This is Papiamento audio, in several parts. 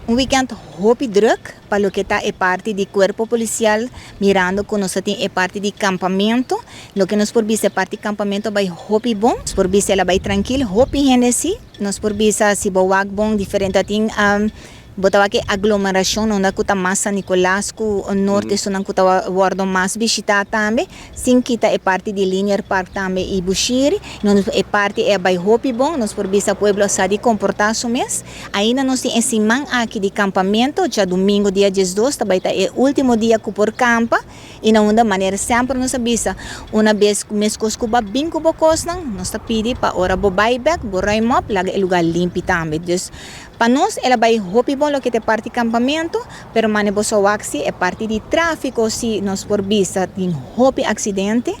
Un weekend hopi druk pa loke ta e parti di Cuerpo Policial, mirando cu nos tin e parti di campamento. Loke nos por bisa, e parti campamento bay hopi bon. Nos por bisa el a bay trankil, hopi hende si. Nos por bisa, si bo wak bon, diferente tin bo ta wak e aglomeracion unda cu ta mas San Nicolas cu Noord, esunnan cu ta wordo mas bishita tambe, sin kita e parti di Linear Park tambe y Bushiri. Nos e parti e bay hopi bon, nos por bisa pueblo sa di comporta su mes. Ainda nos tin e siman aki di campamento, diadomingo dia 12 tambe ta e ultimo dia cu por campa. Y na un manera semper nos a bisa, una bes mescos cu bo a bin cu bo cosnan, nos ta pidi pa ora bo bay back, bo ruim op, laga e lugar limpi tambe. Dus pa nos el a bay hopi bon loke ta parti campamento, pero mane bo sa wak si e parti di trafico, si nos por bisa tin hopi accidente,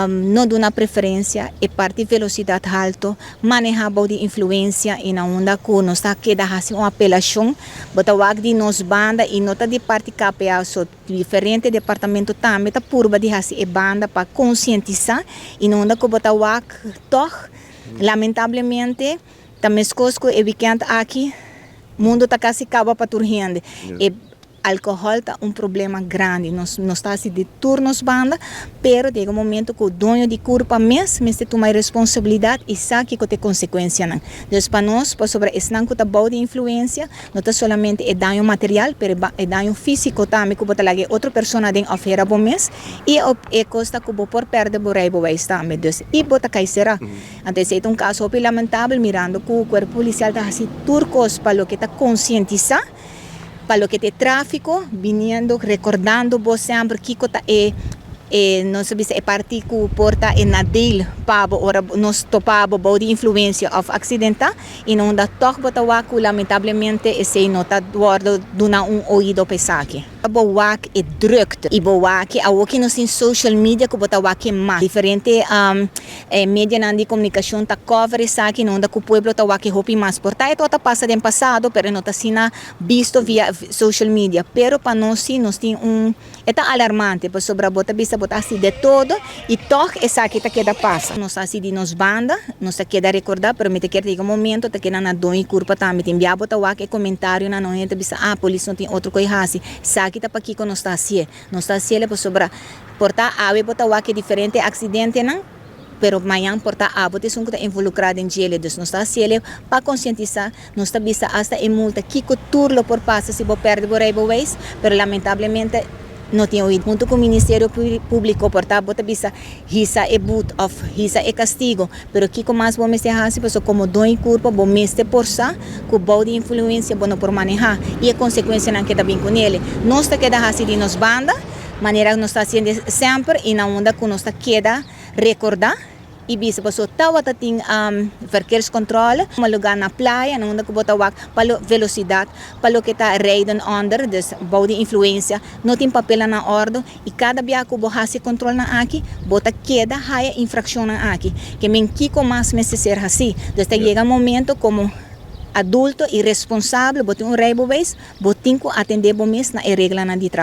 no duna preferencia, e parti velocidad halto, maneha bou di influencia, y na unda cu nos ta keda haci un apelacion, bo ta wak di nos banda y no ta di parti KPA, so diferente departamento tambe ta purba di haci e banda pa concientisa, y na unda cu bo ta wak toch, lamentablemente, ta mescos cu e weekend aki, mundo ta casi caba pa tur hende. E alcohol ta un problema grandi. Nos ta di tur nos banda, pero yega un momento cu e doño di curpa mes mester tuma responsabilidad y sa kico ta e consecuencianan. Dus pa nos, pasobra esnan cu ta bou di influencia, no ta solamente e daño material, pero e daño fisico tambe cu bo ta laga otro persona den of hera bo mes y e costa cu bo por perde bo rijbewijs tambe. Dus y bo ta cay sera. Anto esey ta un caso hopi lamentabel, mirando cu e cuerpo policial ta haci tur cos pa loke ta concientisa, pa loke ta trafico, biniendo, recordando bo semper kico ta e nos ta bisa e parti cu por ta e nadeel pa bo ora nos topa bo bou di influencia of accidenta, y na unda toch bo ta wak cu lamentablemente esey no ta wordo duna un oido pa esaki. Bo wak e drukte y bo wak awo cu nos tin social media cu bo ta wak mas diferente medianan di comunicacion ta cover esaki, na unda cu pueblo ta wak hopi mas. Por ta e ta pasa den pasado, pero no ta asina visto via social media, pero pa nos si nos tin un e ta alarmante, pasobra bo ta bisa bo ta haci de todo y toch esaki ta keda pasa. Nos haci di nos banda, nos ta keda recorda, pero mi ta kier yega un momento ta keda na doño curpa tambe. Tin bia bo ta wak e comentarionan, no hende ta bisa: "Ah, polis no tin otro cos haci." Esaki ta pakico nos ta haci. Nos ta haci pasobra por ta awe bo ta wak e diferente accidentenan, pero mañan por ta abo ta esun cu ta involucra den dje. Dus nos ta haci pa concientisa, nos ta bisa hasta e multa, kico tur lo por pasa si bo perde bo rijbewijs, pero lamentablemente no tin oido. Hunto cu Ministerio Publico por ta bo ta bisa hisa e boete of hisa e castigo, pero kico mas bo mester haci? Paso como doño curpa bo mester por sa cu bou di influencia bo no por maneha y e consecuencianan cu ta bin cu ne. Nos ta keda haci di nos banda, manera nos ta haciendo semper, y na unda cu nos ta keda recorda y bisa paso tawata tin verkeerscontrole, un lugar na playa, na unda cu bo ta wak pa lo velocidad, pa loke ta rijden onder, dus bou di influencia, no tin papel na orde, y cada bia cu bo haci control na aki, bo ta keda haya infraccion na aki. Kiermen, kico mas mester ser haci? Dus ta yega un momento, como adulto y responsabel, bo tin un rijbewijs, bo tin cu atende bo mes na e reglanan di trafico.